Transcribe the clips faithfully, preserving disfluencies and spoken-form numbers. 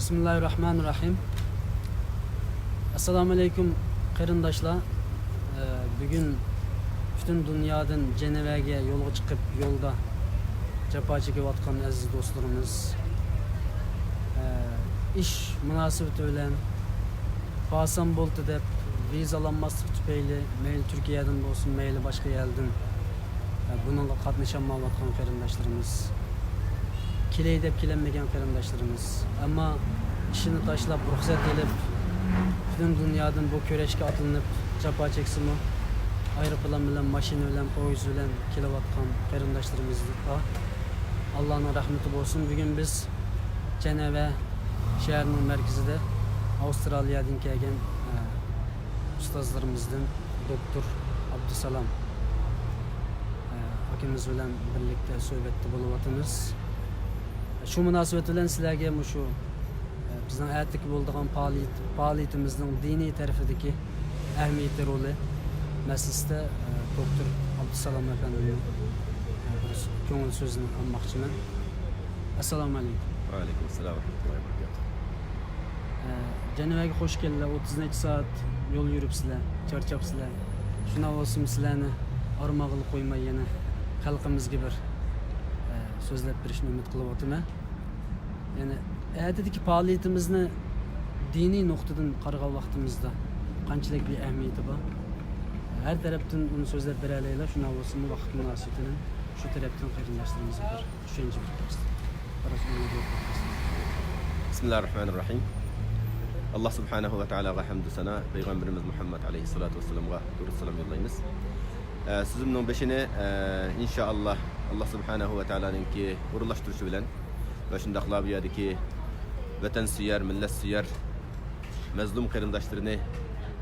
بىسمىللاھىررەھمانىررەھىم. ئەسسالامۇئەلەيكۇم، قېرىنداشلار. ئە، بۈگۈن پۈتۈن دۇنيادىن جەنەۋەگە يولغا چىقىپ، يولدا جاپا چېكىۋاتقان ئەزىز دوستلىرىمىز، ئە، ئىش مۇناسىۋىتى بىلەن بارسام بولدى دەپ، ۋىزا ئالالماسلىق تۈپەيلى، مەيلى تۈركىيەدىن بولسۇن، مەيلى باشقا يەردىن، ئە، بۇنىڭغا قاتنىشالمايۋاتقان قېرىنداشلىرىمىز، كېلەي دەپ كېلەلمىگەن قېرىنداشلىرىمىز، ئەمما ئىشىنى تاشلاپ، رۇخسەت ئېلىپ، پۈتۈن دۇنيادىن بۇ كۈرەشكە ئاتلىنىپ، جاپا چەكسىمۇ، ئايروپىلان بىلەن، ماشىنا بىلەن، پويىز بىلەن كېلىۋاتقان قېرىنداشلىرىمىزغا ئاللانىڭ رەھمىتى بولسۇن. بۈگۈن بىز جەنەۋە شەھىرىنىڭ مەركىزىدە ئاۋسترالىيەدىن كەلگەن، ئە، ئۇستازلىرىمىزدىن دوكتور ئابدۇسالام، ئە، ئاكىمىز بىلەن بىرلىكتە سۆھبەتتە بولۇۋاتىمىز. شۇ مۇناسىۋەت بىلەن سىلەرگە مۇشۇ، ئە، بىزنىڭ ئەتىكى بولىدىغان پائالىيەت، پائالىيىتىمىزنىڭ دىنىي تەرىپىدىكى ئەھمىيىتى، رولى مەسىلىسىدە، ئە، دوكتور ئابدۇسالام ئەپەندىمنى، ئە، بىر كۆڭۈل سۆزىنى ئالماقچىمەن. ئەسسالامۇ ئەلەيكۇم. ۋەئەلەيكۇم ئەسسالام ۋە رەھمەتۇللاھى ۋە بەرىكاتۇھ. ئە، جەنۋەگە خوش كەلدىلەر. ئوتتۇز نەچچە سائەت يول يۈرۈپسىلەر، چارچاپسىلەر. شۇنداق بولسىمۇ سىلەرنى ئارماغىلى قويماي يەنە خەلقىمىزگە بىر، ئە، سۆزلەپ بېرىشنى ئۈمىد قىلىۋاتىمەن. يەنى ئەتىدىكى پائالىيىتىمىزنى دىنىي نۇقتىدىن قارىغان ۋاقتىمىزدا قانچىلىك بىر ئەھمىيىتى بار؟ ھەر تەرەپتىن ئۇنى سۆزلەپ بېرەلەيلا، شۇنداق بولسىمۇ ۋاقىت مۇناسىۋىتى بىلەن شۇ تەرەپتىن قېرىنداشلىرىمىزغا بىر چۈشەنچە بېرىپ بەرسۇن. بىسمىللاھىررەھمانىررەھىم. ئاللا سۇبھانەھۇ ۋە تائالاغا ھەمدۇ سانا، پەيغەمبىرىمىز مۇھەممەد ئەلەيھىسسالاتۇ ۋەسسالامغا دۇرۇت سالام يوللايمىز. ئە، سۆزۈمنىڭ بېشىنى، ئە، ئىنشائاللا، ئاللا سۇبھانەھۇ ۋە تائالانىڭكى ئورۇنلاشتۇرۇشى بىلەن ۋە شۇنداقلا بۇ يەردىكى ۋەتەنسۆيەر، مىللەتسۆيەر، مەزلۇم قېرىنداشلىرىنى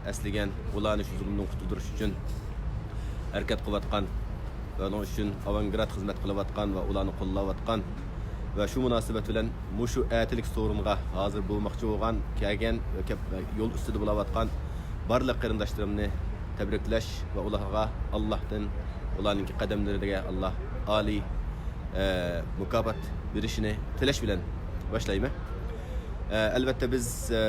ئەسلىگەن، ئۇلارنى شۇ زۇلۇمدىن قۇتۇلدۇرۇش ئۈچۈن ھەرىكەت قىلىۋاتقان ۋە ئۇنىڭ ئۈچۈن ئاۋانگراد خىزمەت قىلىۋاتقان ۋە ئۇلارنى قوللاۋاتقان ۋە شۇ مۇناسىۋەت بىلەن مۇشۇ ئەتىلىك سورۇنغا ھازىر بولماقچى بولغان، كەلگەن ۋە كەپ-، يول ئۈستىدە بولاۋاتقان بارلىق قېرىنداشلىرىمنى تەبرىكلەش ۋە ئۇلارغا ئاللاھتىن ئۇلارنىڭكى قەدەملىرىگە ئاللاھ ئالىي، ئە، مۇكاپات بېرىشىنى تىلەش بىلەن باشلايمەن. ئە، ئەلۋەتتە، بىز، ئە،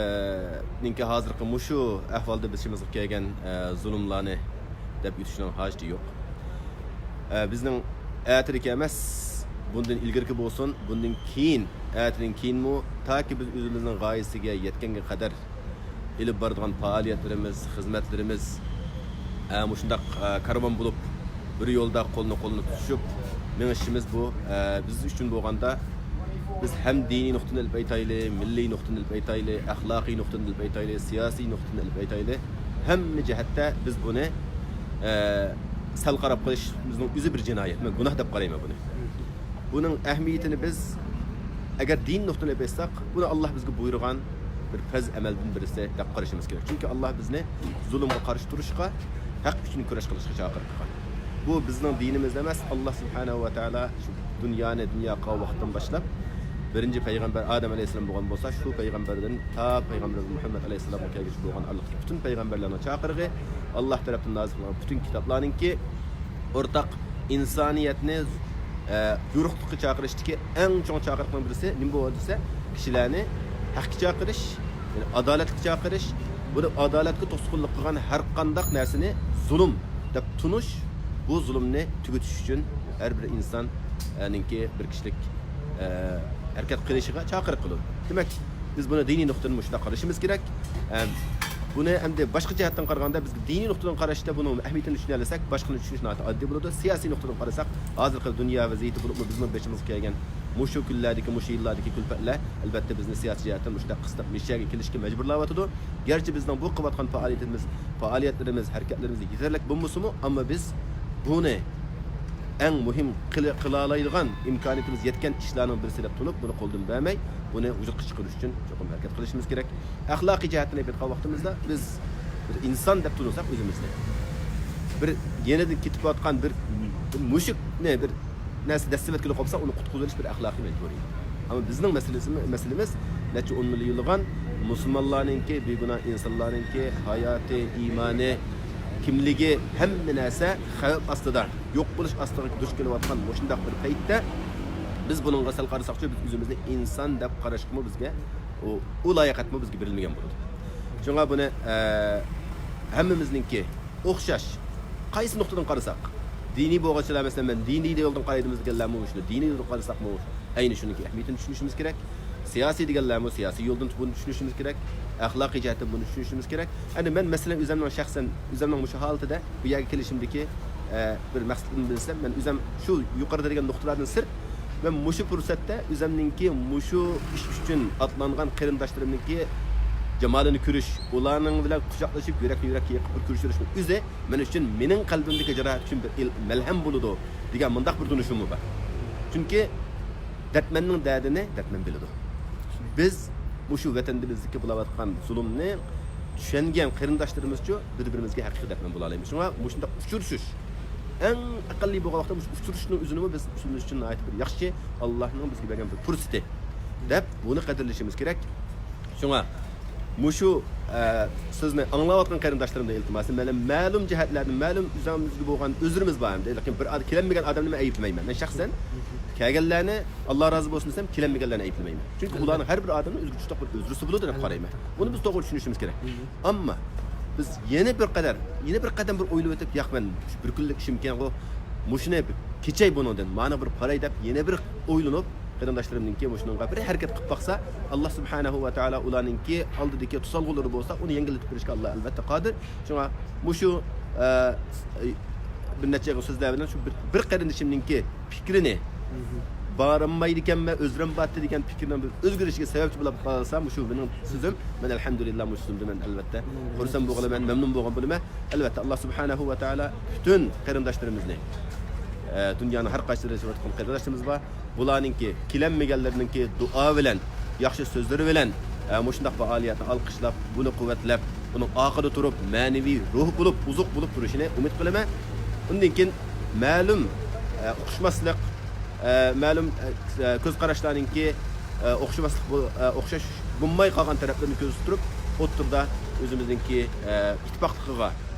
نىڭكى ھازىرقى مۇشۇ ئەھۋالدا بېشىمىزغا كەلگەن، ئە، زۇلۇملارنى دەپ ئۆتۈشنىڭ ھاجىتى يوق. ئە، بىزنىڭ ئەتىدىكى ئەمەس، بۇندىن ئىلگىرىكى بولسۇن، بۇندىن كېيىن، ئەتىدىن كېيىنمۇ، تاكى بىز ئۆزىمىزنىڭ غايىسىگە يەتكەنگە قەدەر ئېلىپ بارىدىغان پائالىيەتلىرىمىز، خىزمەتلىرىمىز، ئە، مۇشۇنداق، ئە، كارۋان بولۇپ، بىر يولدا قولنى قولنى تۇتۇشۇپ مېڭىشىمىز بۇ، ئە، بىز ئۈچۈن بولغاندا، بىز ھەم دىنىي نۇقتىدىن ئېلىپ ئېيتايلى، مىللىي نۇقتىدىن ئېلىپ ئېيتايلى، ئەخلاقىي نۇقتىدىن ئېلىپ ئېيتايلى، سىياسىي نۇقتىدىن ئېلىپ ئېيتايلى، ھەممە جەھەتتە بىز بۇنى، ئە، سەل قاراپ قېلىشىمىزنىڭ ئۆزى بىر جىنايەت. مەن گۇناھ دەپ قارايمەن بۇنى. بۇنىڭ ئەھمىيىتىنى بىز ئەگەر دىن نۇقتىدىن ئېلىپ ئېيتساق، بۇنى ئاللاھ بىزگە بۇيرۇغان بىر پەرز ئەمەلدىن بىرسى دەپ قارىشىمىز كېرەك. چۈنكى ئاللاھ بىزنى زۇلۇمغا قارشى تۇرۇشقا، ھەق ئۈچۈن كۈرەش قىلىشقا چاقىرىپ قىلغان. بۇ بىزنىڭ دىنىمىزدە ئەمەس، ئاللاھ سۇبھانەھۇ ۋە تائالا شۇ دۇنيانى دۇنيا قىلغان ۋاقىتتىن باشلاپ، بىرىنچى پەيغەمبەر ئادەم ئەلەيھىسسالام بولغان بولسا، شۇ پەيغەمبەردىن تا پەيغەمبىرىمىز مۇھەممەد ئەلەيھىسسالامغا كەلگۈچە بولغان ئارىلىقتىكى پۈتۈن پەيغەمبەرلەرنىڭ چاقىرىقى، ئاللاھ تەرەپتىن نازىل قىلغان پۈتۈن كىتابلارنىڭكى ئورتاق ئىنسانىيەتنى، ئە، يورۇقلۇققا چاقىرىشتىكى ئەڭ چوڭ چاقىرىقنىڭ بىرسى نېمە بولغان دېسە، كىشىلەرنى ھەققە چاقىرىش، يەنى ئادالەتكە چاقىرىش، بۇنى ئادالەتكە توسقۇنلۇق قىلغان ھەر قانداق نەرسىنى زۇلۇم دەپ تونۇش، بۇ زۇلۇمنى تۈگىتىش ئۈچۈن ھەر بىر ئىنسان، ئە، نىڭكى بىر كىشىلىك، ئە، ھەرىكەت قىلىشىغا چاقىرىق قىلىدۇ. دېمەك، بىز بۇنى دىنىي نۇقتىدىن مۇشۇنداق قارىشىمىز كېرەك. ئەم، بۇنى ئەمدى باشقا جەھەتتىن قارىغاندا، بىز دىنىي نۇقتىدىن قاراشتا بۇنىڭ ئەھمىيىتىنى چۈشىنەلىسەك، باشقىنى چۈشىنىش ناھايىتى ئاددىي بولىدۇ. سىياسىي نۇقتىدىن قارىساق، ھازىرقى دۇنيا ۋەزىيىتى بولۇپمۇ بىزنىڭ بېشىمىزغا كەلگەن مۇشۇ كۈنلەردىكى، مۇشۇ يىللاردىكى كۈلپەتلەر، ئەلۋەتتە، بىزنى سىياسىي جەھەتتىن مۇشۇنداق قىستاپ، مۇشۇ يەرگە كېلىشكە مەجبۇرلاۋاتىدۇ. گەرچە بىزنىڭ بۇ قىلىۋاتقان پائالىيىتىمىز، پائالىيەتلىرىمىز، ھەرىكەتلىرىمىز يېتەرلىك بولمىسىمۇ، ئەمما بىز بۇنى ئەڭ مۇھىم قىل-، قىلالايدىغان ئىمكانىيىتىمىز يەتكەن ئىشلارنىڭ بىرسى دەپ تونۇپ، بۇنى قولدىن بەرمەي، بۇنى ۋۇجۇدقا چىقىرىش ئۈچۈن چوقۇم ھەرىكەت قىلىشىمىز كېرەك. ئەخلاقىي جەھەتتىن ئېيتقان ۋاقتىمىزدا، بىز بىر ئىنسان دەپ تونۇساق ئۆزىمىزنى، بىر يېنىدىن كېتىپ كېتىۋاتقان بىر، بىر مۈشۈكنى، بىر نەرسە دەسسىۋەتكىلى قوپسا، ئۇنى قۇتقۇزۇۋېلىش بىر ئەخلاقىي مەجبۇرىيەت. ئەمما بىزنىڭ مەسىلىمىز، مەسىلىمىز نەچچە ئون مىليونلىغان مۇسۇلمانلارنىڭكى، بىگۇناھ ئىنسانلارنىڭكى ھاياتى، ئىمانى، كىملىكى، ھەممە نەرسە خەۋپ ئاستىدا، يوق بولۇش ئاستىغا دۇچ كېلىۋاتقان مۇشۇنداق بىر پەيتتە، بىز بۇنىڭغا سەل قارىساقچۇ، بىز ئۆزىمىزنى ئىنسان دەپ قاراشقىمۇ بىزگە ئۇ، ئۇ لاياقەتمۇ بىزگە بېرىلمىگەن بولىدۇ. شۇڭا بۇنى، ئە، ھەممىمىزنىڭكى ئوخشاش، قايسى نۇقتىدىن قارىساق، دىنىي بولغۇچىلار، مەسىلەن، مەن دىنىي يولدىن قارايدىمىز دېگەنلەرمۇ شۇنى، دىنىي يولدىن قارىساقمۇ ئەينى شۇنىڭكى ئەھمىيىتىنى چۈشىنىشىمىز كېرەك. سىياسىي دېگەنلەرمۇ سىياسىي يولدىن بۇنى چۈشىنىشىمىز كېرەك. ئەخلاقىي جەھەتتىن بۇنى چۈشىنىشىمىز كېرەك. ئەمدى مەن، مەسىلەن، ئۆزۈمنىڭ شەخسەن، ئۆزۈمنىڭ مۇشۇ ھالىتىدە بۇ يەرگە كېلىشىمدىكى، ئە، بىر مەقسىتىمنى بىلسەم، مەن ئۆزۈم شۇ يۇقىرىدا دېگەن نۇقتىلاردىن سىرت، مەن مۇشۇ پۇرسەتتە ئۆزۈمنىڭكى مۇشۇ ئىش ئۈچۈن ئاتلانغان قېرىنداشلىرىمنىڭكى جامالىنى كۆرۈش، ئۇلارنىڭ بىلەن قۇچاقلىشىپ، يۈرەكنى يۈرەككە يېقىپ بىر كۆرۈشۈشنىڭ ئۆزى مەن ئۈچۈن، مېنىڭ قەلبىمدىكى جاراھەت ئۈچۈن بىر ئىل-، مەلھەم بولىدۇ، دېگەن مۇنداق بىر تونۇشۇممۇ بار. چۈنكى دەردمەننىڭ دەردىنى دەردمەن بىلىدۇ. بىز مۇشۇ ۋەتىنىمىزدىكى بولۇۋاتقان زۇلۇمنى چۈشەنگەن قېرىنداشلىرىمىزچۇ بىر-بىرىمىزگە ھەقىقىي دەردمەن بولالايمىز. شۇڭا مۇشۇنداق ئۇچرىشىش، ئەڭ ئەقەللىي بولغان ۋاقىتتا مۇشۇ ئۇچرىشىشنىڭ ئۆزىنىمۇ بىز ئۆزىمىز ئۈچۈن ناھايىتى بىر ياخشى، ئاللاھنىڭ بىزگە بەرگەن بىر پۇرسىتى دەپ بۇنى قەدىرلىشىمىز كېرەك. شۇڭا مۇشۇ، ئە، سۆزنى ئاڭلاۋاتقان قېرىنداشلىرىمدىن ئىلتىماسىم، مەلۇم، مەلۇم جەھەتلەردىن، مەلۇم ئۆزىمىزگە بولغان ئۆزرىمىز بار ئەمدى. لېكىن بىر ئاد-، كېلەلمىگەن ئادەمنى مەن ئەيىبلىمەيمەن. مەن شەخسەن كەلگەنلەرنى ئاللا رازى بولسۇن دېسەم، كېلەلمىگەنلەرنى ئەيىبلىمەيمەن. چۈنكى ئۇلارنىڭ ھەر بىر ئادەمنىڭ ئۆزىگە تۇتاق بىر ئۆزرىسى بولىدۇ دەپ قارايمەن. ئۇنى بىز توغرا چۈشىنىشىمىز كېرەك. ئەمما بىز يەنە بىر قەدەر، يەنە بىر قەدەم بىر ئويلىۋېتىپ، ياق، مەن شۇ بىر كۈنلۈك ئىشىمكەنغۇ، مۇشۇنى بىر كېچەي بۇنىڭدىن، مانا بىر قاراي دەپ يەنە بىر ئويلىنىپ، قېرىنداشلىرىمنىڭكى مۇشۇنىڭغا بىر ھەرىكەت قىلىپ باقسا، ئاللا سۇبھانەھۇ ۋە تائالا ئۇلارنىڭكى ئالدىدىكى توسالغۇلىرى بولسا، ئۇنى يەڭگىللىتىپ بېرىشكە ئاللا ئەلۋەتتە قادىر. شۇڭا مۇشۇ، ئە، بىر نەچچە سۆزلەر بىلەن شۇ بىر، بىر قېرىندىشىمنىڭكى پىكرىنى، بارالمايدىكەنمەن، ئۆزرەم باتتى دېگەن پىكىرنىڭ بىر ئۆزگىرىشىگە سەۋەبچى بولۇپ قالسا، مۇشۇ مېنىڭ سۆزۈم، مەن ئەلھەمدۇلىللا مۇشۇ سۆزۈمدە مەن ئەلۋەتتە خۇرسەن بولغىلى، مەن مەمنۇن بولغان بولىمەن. ئەلۋەتتە، ئاللا سۇبھانەھۇ ۋە تائالا پۈتۈن قېرىنداشلىرىمىزنى، ئە، دۇنيانىڭ ھەر قايسى جايدا ياشاۋاتقان قېرىنداشلىرىمىز بار. بۇلارنىڭكى كېلەلمىگەنلىرىنىڭكى دۇئا بىلەن، ياخشى سۆزلىرى بىلەن، ئە، مۇشۇنداق پائالىيەتنى ئالقىشلاپ، بۇنى قۇۋۋەتلەپ، بۇنىڭ ئارقىدا تۇرۇپ، مەنىۋى روھ بولۇپ، ئوزۇق بولۇپ تۇرۇشىنى ئۈمىد قىلىمەن. ئۇندىن كېيىن مەلۇم، ئە، ئۇقۇشماسلىق، ئە، مەلۇم، ئە، كۆز قاراشلارنىڭكى، ئە، ئوخشىماسلىق بول-، ئە، ئوخشاش بولماي قالغان تەرەپلىرىنى كۆزدە تۇتۇپ، ئوتتۇرىدا ئۆزىمىزنىڭكى، ئە، ئىتتىپاقلىقىغا،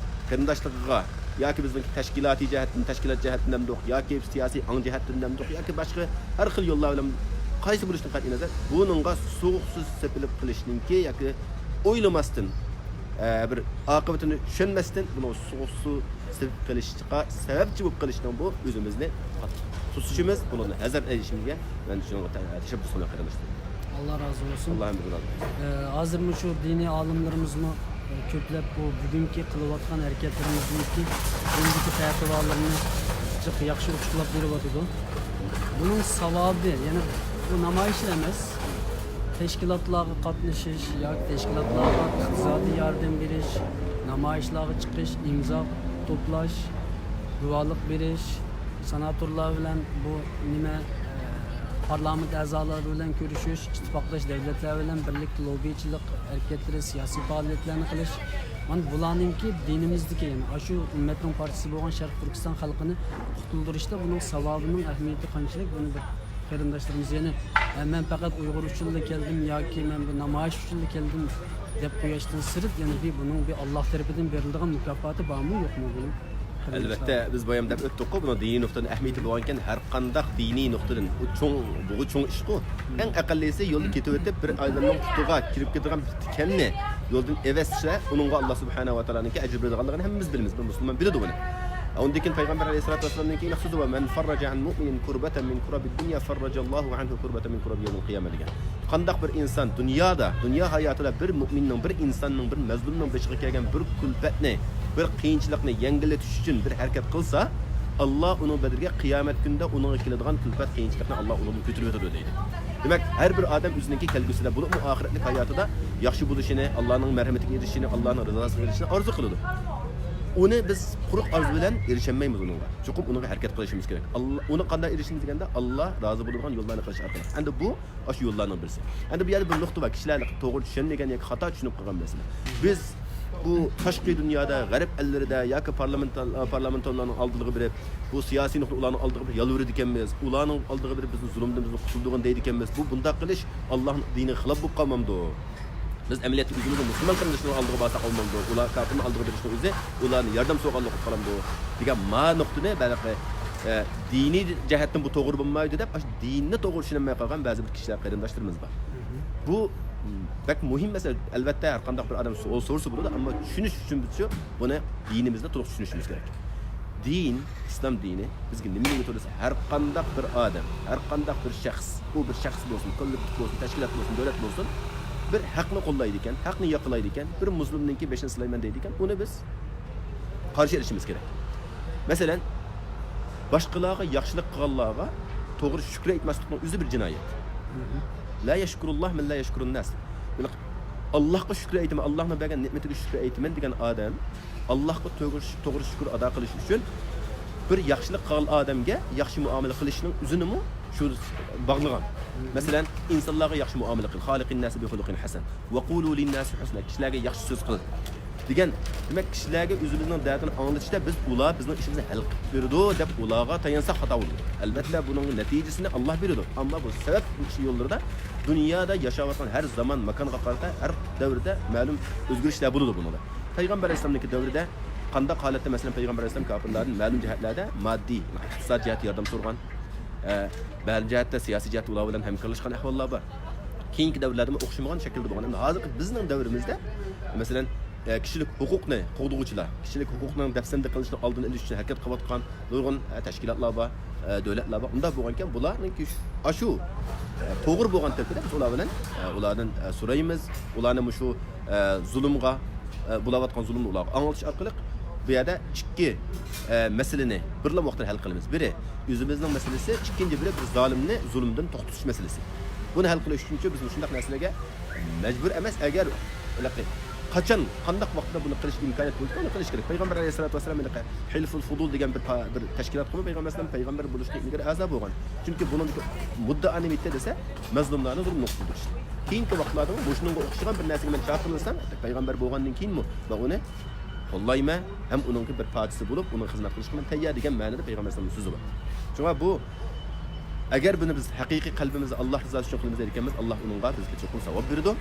قېرىنداشلىقىغا ياكى بىزنىڭ تەشكىلاتىي جەھەتتىن، تەشكىلات جەھەتتىن دەمدۇق ياكى سىياسىي ئاڭ جەھەتتىن دەمدۇق ياكى باشقا ھەر خىل يوللار بىلەن قايسى بولۇشىدىن قەتئىينەزەر، بۇنىڭغا سوغۇق سۆز سېپىلىپ قېلىشنىڭكى ياكى ئويلىماستىن، ئە، بىر ئاقىۋىتىنى چۈشەنمەستىن بۇنىڭغا سوغۇق سۆز سېپىپ قېلىشقا سەۋەبچى بولۇپ قېلىشنىڭ بۇ ئۆزىمىزنى توسۇشىمىز، بۇنىڭدىن ھەزەر ئېلىشىمىزگە مەن شۇنىڭغا تەشەببۇس قىلىمەن قېرىنداشلار. ئاللا رازى بولسۇن. ئاللا ھەممىمىزدىن رازى بولسۇن. ئە، ھازىر مۇشۇ دىنىي ئالىملىرىمىزمۇ، ئە، كۆپلەپ بۇ بۈگۈنكى قىلىۋاتقان ھەرىكەتلىرىمىزنىڭكى دىندىكى پەتىۋالىرىنى جىق ياخشى ئۇچۇقلاپ بېرىۋاتىدۇ. بۇنىڭ ساۋابى، يەنى بۇ نامايىشلا ئەمەس، تەشكىلاتلارغا قاتنىشىش ياكى تەشكىلاتلارغا ئىقتىسادىي ياردەم بېرىش، نامايىشلارغا چىقىش، ئىمزا توپلاش، گۇۋاھلىق بېرىش، سېناتورلار بىلەن بۇ نېمە، ئە، پارلامېنت ئەزالىرى بىلەن كۆرۈشۈش، ئىتتىپاقداش دۆلەتلەر بىلەن بىرلىكتە لوببىچىلىق ھەرىكەتلىرى، سىياسىي پائالىيەتلەرنى قىلىش، مانا بۇلارنىڭكى دىنىمىزدىكى، يەنى ئاشۇ ئۈممەتنىڭ پارچىسى بولغان شەرقىي تۈركىستان خەلقىنى قۇتۇلدۇرۇشتا بۇنىڭ ساۋابىنىڭ ئەھمىيىتى قانچىلىك، بۇنى بىر قېرىنداشلىرىمىز يەنە، ئە، مەن پەقەت ئۇيغۇر ئۈچۈنلا كەلدىم ياكى مەن بىر نامايىش ئۈچۈنلا كەلدىم دەپ قويۇشتىن سىرت، يەنە بىر بۇنىڭ بىر ئاللا تەرىپىدىن بېرىلىدىغان مۇكاپاتى بارمۇ، يوقمۇ بۇنىڭ؟ ئەلۋەتتە، بىز بايام دەپ ئۆتتۇققۇ، بۇنىڭ دىنىي نۇقتىدىن ئەھمىيىتى بولغانىكەن، ھەر قانداق دىنىي نۇقتىدىن ئۇ چوڭ، بۇ چوڭ ئىشقۇ. ئەڭ ئەقەللىيسى يولدا كېتىۋېتىپ، بىر ئادەمنىڭ پۇتىغا كىرىپ كېتىدىغان بىر تىكەننى يولدىن ئەۋەتسە، ئۇنىڭغا ئاللا سۇبھانەھۇ ۋە تائالانىڭكى ئەجىر بېرىدىغانلىقىنى ھەممىمىز بىلىمىز، بىر مۇسۇلمان بىلىدۇ بۇنى. ئۇندىن كېيىن پەيغەمبەر ئەلەيھىسسالاتۇ ۋەسسالامنىڭكى يەنە سۆزى بار، مەن فەررەجە ئەن مۇئمىنىن كۇربەتەن مىن كۇرەبىد دۇنيا فەررەجەللاھۇ ئەنھۇ كۇربەتەن مىن كۇرەبى يەۋمىل قىيامە دېگەن. قانداق بىر ئىنسان دۇنيادا، دۇنيا ھاياتىدا بىر مۇئمىننىڭ، بىر ئىنساننىڭ، بىر مەزلۇمنىڭ بېشىغا كەلگەن بىر كۈلپەتنى، بىر قىيىنچىلىقنى يەڭگىللىتىش ئۈچۈن بىر ھەرىكەت قىلسا، ئاللا ئۇنىڭ بەدىلىگە قىيامەت كۈنىدە ئۇنىڭغا كېلىدىغان كۈلپەت، قىيىنچىلىقنى ئاللا ئۇنىڭدىن كۆتۈرۈۋېتىدۇ دەيدۇ. دېمەك، ھەر بىر ئادەم ئۆزىنىڭكى كەلگۈسىدە، بولۇپمۇ ئاخىرەتلىك ھاياتىدا ياخشى بولۇشىنى، ئاللانىڭ مەرھەمىتىگە ئېرىشىشىنى، ئاللانىڭ رىزاسىغا ئېرىشىشىنى ئارزۇ قىلىدۇ. ئۇنى بىز قۇرۇق ئارزۇ بىلەن ئېرىشەلمەيمىز ئۇنىڭغا. چوقۇم ئۇنىڭغا ھەرىكەت قىلىشىمىز كېرەك. ئاللا، ئۇنى قانداق ئېرىشىمىز دېگەندە، ئاللا رازى بولىدىغان يوللارنى قىلىش ئارقىلىق. ئەمدى بۇ ئاشۇ يوللارنىڭ بىرسى. ئەمدى بۇ يەردە بىر نۇقتا بار، كىشىلەر توغرا چۈشەنمىگەن ياكى خاتا چۈشىنىپ قالغان مەسىلە. بىز بۇ تاشقى دۇنيادا، غەرب ئەللىرىدە ياكى پارلامېنت-، پارلامېنتارلارنىڭ ئالدىغا بېرىپ، بۇ سىياسىي نۇقتا ئۇلارنىڭ ئالدىغا بېرىپ يالۋۇرىدىكەنمىز، ئۇلارنىڭ ئالدىغا بېرىپ بىزنى زۇلۇمدىن بىزنى قۇتۇلدۇرغىن دەيدىكەنمىز. بۇ بۇنداق قىلىش ئاللانىڭ دىنىغا خىلاپ بولۇپ قالمامدۇ؟ بىز ئەمەلىيەتتە ئۆزىمىزنىڭ مۇسۇلمان قېرىندىشىمىزنىڭ ئالدىغا بارساق بولمامدۇ؟ ئۇلار كاپىرنىڭ ئالدىغا بېرىشنىڭ ئۆزى ئۇلارنى ياردەم سورىغانلىق بولۇپ قالامدۇ؟ دېگەن ما نۇقتىنى بەلكى، ئە، دىنىي جەھەتتىن بۇ توغرا بولمايدۇ دەپ، ئاشۇ دىننى توغرا چۈشىنەلمەي قالغان بەزى بىر كىشىلەر، قېرىنداشلىرىمىز بار. بۇ بەك مۇھىم مەسىلە. ئەلۋەتتە، ھەر قانداق بىر ئادەم سوئال سورىسا بولىدۇ، ئەمما چۈشىنىش ئۈچۈن بىزچۇ بۇنى دىنىمىزنى تولۇق چۈشىنىشىمىز كېرەك. دىن، ئىسلام دىنى بىزگە نېمىنى ئۆگىتىدۇ دېسە، ھەر قانداق بىر ئادەم، ھەر قانداق بىر شەخس، ئۇ بىر شەخس بولسۇن، كوللېكتىپ بولسۇن، تەشكىلات بولسۇن، دۆلەت بولسۇن، بىر ھەقنى قوللايدىكەن، ھەقنى ياقلايدىكەن، بىر مۇزلۇمنىڭكى بېشىنى سىلايمەن دەيدىكەن، ئۇنى بىز قارشى ئېلىشىمىز كېرەك. مەسىلەن، باشقىلارغا ياخشىلىق قىلغانلارغا توغرا شۈكرى ئېيتماسلىقنىڭ ئۆزى بىر جىنايەت. لا يشكر الله من لا يشكر الناس. بۇنى، ئاللاھقا شۈكرى ئېيتىمەن، ئاللاھنىڭ بەرگەن نېمىتىگە شۈكرى ئېيتىمەن دېگەن ئادەم ئاللاھقا توغرا، توغرا شۈكۈر ئادا قىلىش ئۈچۈن بىر ياخشىلىق قىلغان ئادەمگە ياخشى مۇئامىلە قىلىشنىڭ ئۆزىنىمۇ شۇ باغلىغان. مەسىلەن، ئىنسانلارغا ياخشى مۇئامىلە قىل. خالق الناس بخلق حسن. وقولوا للناس حسنا. كىشىلەرگە ياخشى سۆز قىل. دېگەن، دېمەك، كىشىلەرگە ئۆزىمىزنىڭ دەردىنى ئاڭلىتىشتا بىز ئۇلار بىزنىڭ ئىشىمىزنى ھەل قىلىپ بېرىدۇ دەپ ئۇلارغا تايانساق خاتا بولىدۇ. ئەلۋەتتە، بۇنىڭ نەتىجىسىنى ئاللاھ بېرىدۇ. ئەمما بۇ سەۋەب يوللىرىدا دۇنيادا ياشاۋاتقان ھەر زامان، ماكانغا قارىتا ھەر دەۋردە مەلۇم ئۆزگىرىشلەر بولىدۇ بۇنىڭدا. پەيغەمبەر ئەلەيھىسسالامنىڭكى دەۋرىدە قانداق ھالەتتە، مەسىلەن، پەيغەمبەر ئەلەيھىسسالام كاپىرلاردىن مەلۇم جەھەتلەردە ماددىي، ئىقتىساد جەھەتتە ياردەم سورىغان، ئە، مەلۇم جەھەتتە سىياسىي جەھەتتە ئۇلار بىلەن ھەمكارلاشقان ئەھۋاللار بار. كېيىنكى دەۋرلەردىمۇ ئوخشىمىغان شەكىلدە بولغان. ئەمما ھازىرقى بىزنىڭ دەۋرىمىزدە، مەسىلەن، ئە، كىشىلىك ھوقۇقنى قوغدىغۇچىلار، كىشىلىك ھوقۇقنىڭ دەپسەندە قىلىنىشىنىڭ ئالدىنى ئېلىش ئۈچۈن ھەرىكەت قىلىۋاتقان نۇرغۇن، ئە، تەشكىلاتلار بار، ئە، دۆلەتلەر بار. ئۇنداق بولغانىكەن، بۇلارنىڭكى ئاشۇ، ئە، توغرا بولغان تەرىپىدە بىز ئۇلار بىلەن، ئە، ئۇلاردىن، ئە، سورايمىز. ئۇلارنى مۇشۇ، ئە، زۇلۇمغا، ئە، بولاۋاتقان زۇلۇمنى ئۇلارغا ئاڭلىتىش ئارقىلىق بۇ يەردە ئىككى، ئە، مەسىلىنى بىرلا ۋاقىتتا ھەل قىلىمىز. بىرى، ئۆزىمىزنىڭ مەسىلىسى، ئىككىنچى بىرى، بىر زالىمنى زۇلۇمدىن توختىتىش مەسىلىسى. بۇنى ھەل قىلىش ئۈچۈنچۇ بىز مۇشۇنداق نەرسىلەرگە مەجبۇر ئەمەس، ئەگەر ھېلىقى قاچان، قانداق ۋاقىتتا بۇنى قىلىش ئىمكانىيەت بولسا، ئۇنى قىلىش كېرەك. پەيغەمبەر ئەلەيھىسسالاتۇ ۋەسسالام ھېلىقى ھىلفۇل فۇدۇل دېگەن بىر پا-، بىر تەشكىلاتقىمۇ پەيغەمبەر ئەلەيھىسسالام پەيغەمبەر بولۇشتىن ئىلگىرى ئەزا بولغان. چۈنكى بۇنىڭدىكى مۇددىئا نېمە ئىدى دېسە، مەزلۇملارنى زۇلۇمدىن قۇتۇلدۇرۇش. كېيىنكى ۋاقىتلاردىمۇ مۇشۇنىڭغا ئوخشىغان بىر نەرسىگە مەن چاقىرىلسام، پەيغەمبەر بولغاندىن كېيىنمۇ مەن ئۇنى قوللايمەن ھەم ئۇنىڭكى بىر پارچىسى بولۇپ، ئۇنىڭ خىزمەت قىلىشقا مەن تەييار دېگەن مەنىدە پەيغەمبەر ئەلەيھىسسالامنىڭ سۆزى بار. شۇڭا بۇ، ئەگەر بۇنى بىز ھەقىقىي قەلبىمىزدە ئاللاھ رىزاسى ئۈچۈن قىلىمىز دېگەنمىز، ئاللاھ ئۇنىڭغا بىزگە چوقۇم ساۋاب بېرىدۇ.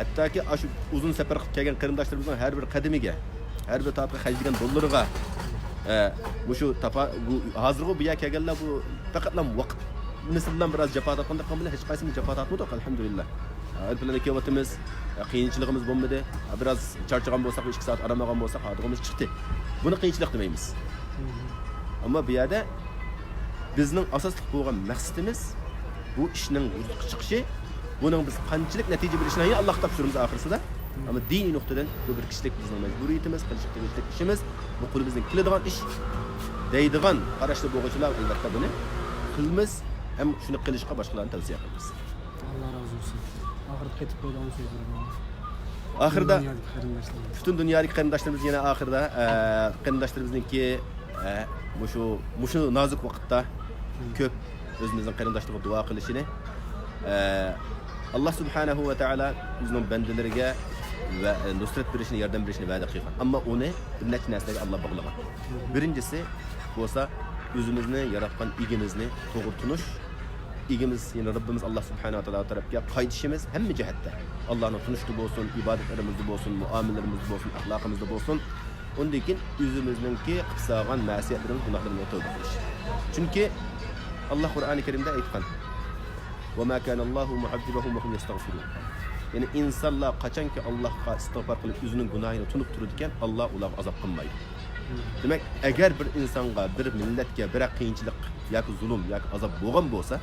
ھەتتاكى ئاشۇ ئۇزۇن سەپەر قىلىپ كەلگەن قېرىنداشلىرىمىزنىڭ ھەر بىر قەدىمىگە، ھەر بىر تاپقا خەجلىگەن دوللىرىغا، ئە، مۇشۇ تاپا-، بۇ، ھازىرغۇ بۇ يەرگە كەلگەنلەر بۇ پەقەتلا ۋاقىت مىسلىدىن بىراز جاپا تارتقاندەك قىلغان بىلەن ھېچقايسىمىز جاپا تارتمىدۇق، ئەلھەمدۇلىللا. ئايروپىلاندا كېلىۋاتىمىز، قىيىنچىلىقىمىز بولمىدى. بىراز چارچىغان بولساق، بىر ئىككى سائەت ئارام ئالغان بولساق، ھاردۇقىمىز چىقتى. بۇنى قىيىنچىلىق دېمەيمىز. ئەمما بۇ يەردە بىزنىڭ ئاساسلىق بولغان مەقسىتىمىز بۇ ئىشنىڭ ۋۇجۇدقا چىقىشى، بۇنىڭ بىز قانچىلىك نەتىجە بېرىشىنى يەنە ئاللاھقا تاپشۇرىمىز ئاخىرسىدا. ئەمما دىنىي نۇقتىدىن بۇ بىر كىشىلىك بىزنىڭ مەجبۇرىيىتىمىز، قىلىشقا تېگىشلىك ئىشىمىز، بۇ قولىمىزدىن كېلىدىغان ئىش دەيدىغان قاراشتا بولغۇچىلار ئەلۋەتتە بۇنى قىلىمىز ھەم شۇنى قىلىشقا باشقىلارنى تەۋسىيە قىلىمىز. ئاللا رازى بولسۇن. ئاخىرىدا قېتىپ قويىدىغان سۆزلىرىڭىز؟ ئاخىرىدا پۈتۈن دۇنيادىكى قېرىنداشلىرىمىز. پۈتۈن دۇنيادىكى قېرىنداشلىرىمىز يەنە ئاخىرىدا، ئە، قېرىنداشلىرىمىزنىڭكى، ئە، مۇشۇ، مۇشۇ نازۇك ۋاقىتتا كۆپ ئۆزىمىزنىڭ قېرىنداشلىرىغا دۇئا قىلىشىنى، ئە، ئاللا سۇبھانەھۇ ۋە تائالا ئۆزىنىڭ بەندىلىرىگە ۋە، ئە، نۇسرەت بېرىشىنى، ياردەم بېرىشىنى ۋەدە قىلغان. ئەمما ئۇنى بىر نەچچە نەرسىلەرگە ئاللا باغلىغان. بىرىنچىسى بولسا ئۆزىمىزنى ياراتقان ئىگىمىزنى توغرا تونۇش، ئىگىمىز، يەنى رەببىمىز ئاللا سۇبھانەھۇ ۋە تائالا تەرەپكە قايتىشىمىز ھەممە جەھەتتە. ئاللانى تونۇشتا بولسۇن، ئىبادەتلىرىمىزدە بولسۇن، مۇئامىلىلىرىمىزدە بولسۇن، ئەخلاقىمىزدا بولسۇن. ئۇندىن كېيىن ئۆزىمىزنىڭكى قىلىپ سالغان مەسىيەتلىرىمىز، گۇناھلىرىمىزغا تەۋبە قىلىش. چۈنكى ئاللا قۇرئانى كەرىمدە ئېيتقان، وما كان الله معذبهم وهم يستغفرون. يەنى ئىنسانلار قاچانكى ئاللاھقا ئىستىغپار قىلىپ، ئۆزىنىڭ گۇناھىنى تونۇپ تۇرىدىكەن، ئاللا ئۇلارغا ئازاب قىلمايدۇ. دېمەك، ئەگەر بىر ئىنسانغا، بىر مىللەتكە بىرەر قىيىنچىلىق ياكى زۇلۇم ياكى ئازاب بولغان بولسا،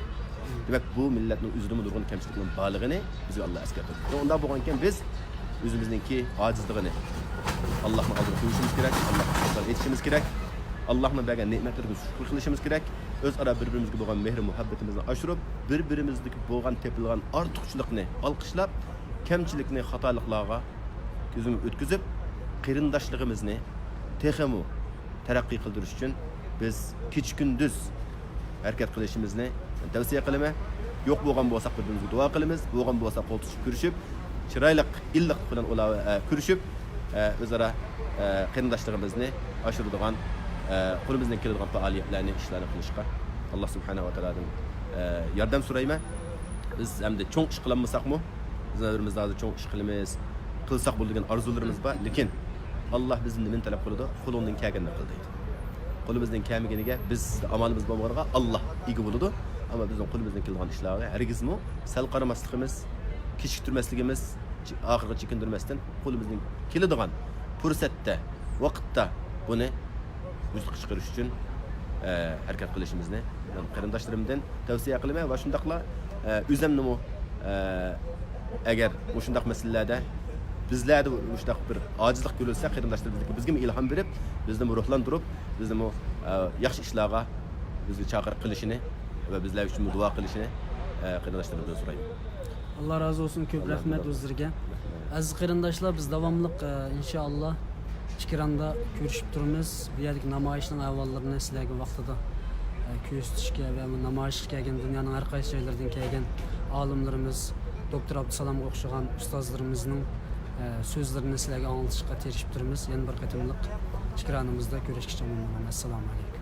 دېمەك، بۇ مىللەتنىڭ ئۆزىدىمۇ نۇرغۇن كەمچىلىكنىڭ بارلىقىنى بىزگە ئاللا ئەسكەرتىدۇ. ئۇنداق بولغانىكەن، بىز ئۆزىمىزنىڭكى ئاجىزلىقىنى ئاللاھنىڭ ئالدىدا قويۇشىمىز كېرەك، ئاللاھقا ئىستىغپار ئېيتىشىمىز كېرەك، ئاللاھنىڭ بەرگەن نېمەتلىرىگە شۈكۈر قىلىشىمىز كېرەك، ئۆزئارا بىر-بىرىمىزگە بولغان مېھرى مۇھەببىتىمىزنى ئاشۇرۇپ، بىر-بىرىمىزدىكى بولغان تېپىلغان ئارتۇقچىلىقنى ئالقىشلاپ، كەمچىلىكنى، خاتالىقلارغا كۆزىمىزنى ئۆتكۈزۈپ، قېرىنداشلىقىمىزنى تېخىمۇ تەرەققىي قىلدۇرۇش ئۈچۈن بىز كېچە-كۈندۈز ھەرىكەت قىلىشىمىزنى تەۋسىيە قىلىمەن. يوق بولغان بولساق، بىر-بىرىمىزگە دۇئا قىلىمىز، بولغان بولسا قول تۇتۇشۇپ كۆرۈشۈپ، چىرايلىق، ئىللىقلىق بىلەن ئۇلار، ئە، كۆرۈشۈپ، ئە، ئۆزئارا، ئە، قېرىنداشلىقىمىزنى ئاشۇرىدىغان، ئە، قولىمىزدىن كېلىدىغان پائالىيەتلەرنى، ئىشلارنى قىلىشقا ئاللا سۇبھانەھۇ ۋە تائالادىن، ئە، ياردەم سورايمەن. بىز ئەمدى چوڭ ئىش قىلالمىساقمۇ، بىزنىڭ ئۆمرىمىزدە ھازىر چوڭ ئىش قىلىمىز، قىلساق بولىدۇ دېگەن ئارزۇلىرىمىز بار. لېكىن ئاللا بىزدىن نېمىنى تەلەپ قىلىدۇ؟ قولۇڭدىن كەلگەننى قىل دەيدۇ. قولىمىزدىن كەلمىگىنىگە بىز ئامالىمىز بولمىغىنىغا ئاللا ئىگە بولىدۇ. ئەمما بىزنىڭ قولىمىزدىن كېلىدىغان ئىشلارغا ھەرگىزمۇ سەل قارىماسلىقىمىز، كېچىكتۈرمەسلىكىمىز، ئاخىرغا چېكىندۈرمەستىن، قولىمىزدىن كېلىدىغان پۇرسەتتە، ۋاقىتتا بۇنى ۋۇجۇدقا چىقىرىش ئۈچۈن، ئە، ھەرىكەت قىلىشىمىزنى مەن قېرىنداشلىرىمدىن تەۋسىيە قىلىمەن ۋە شۇنداقلا، ئە، ئۆزەمنىمۇ، ئە، ئەگەر مۇشۇنداق مەسىلىلەردە بىزلەردە مۇشۇنداق بىر ئاجىزلىق كۆرۈلسە، قېرىنداشلىرىمىزنىڭكى بىزگىمۇ ئىلھام بېرىپ، بىزنىمۇ روھلاندۇرۇپ، بىزنىمۇ، ئە، ياخشى ئىشلارغا بىزگە چاقىرىق قىلىشىنى ۋە بىزلەر ئۈچۈنمۇ دۇئا قىلىشىنى، ئە، قېرىنداشلىرىمىزدىن سورايمەن. ئاللا رازى بولسۇن، كۆپ رەھمەت ئۆزلىرىگە. ئەزىز قېرىنداشلار، بىز داۋاملىق، ئە، ئىنشائاللا ئىكراندا كۆرۈشۈپ تۇرىمىز. بۇ يەردىكى نامايىشنىڭ ئەھۋاللىرىنى سىلەرگە ۋاقتىدا، ئە، كۆرسىتىشكە ۋە بۇ نامايىشقا كەلگەن دۇنيانىڭ ھەر قايسى جايلىرىدىن كەلگەن ئالىملىرىمىز، دوكتور ئابدۇسالامغا ئوخشىغان ئۇستازلىرىمىزنىڭ، ئە، سۆزلىرىنى سىلەرگە ئاڭلىتىشقا تىرىشىپ تۇرىمىز. يەنە بىر قېتىملىق ئىكرانىمىزدا كۆرۈشكىچە ئامان بولۇڭ. ئەسسالامۇ ئەلەيكۇم.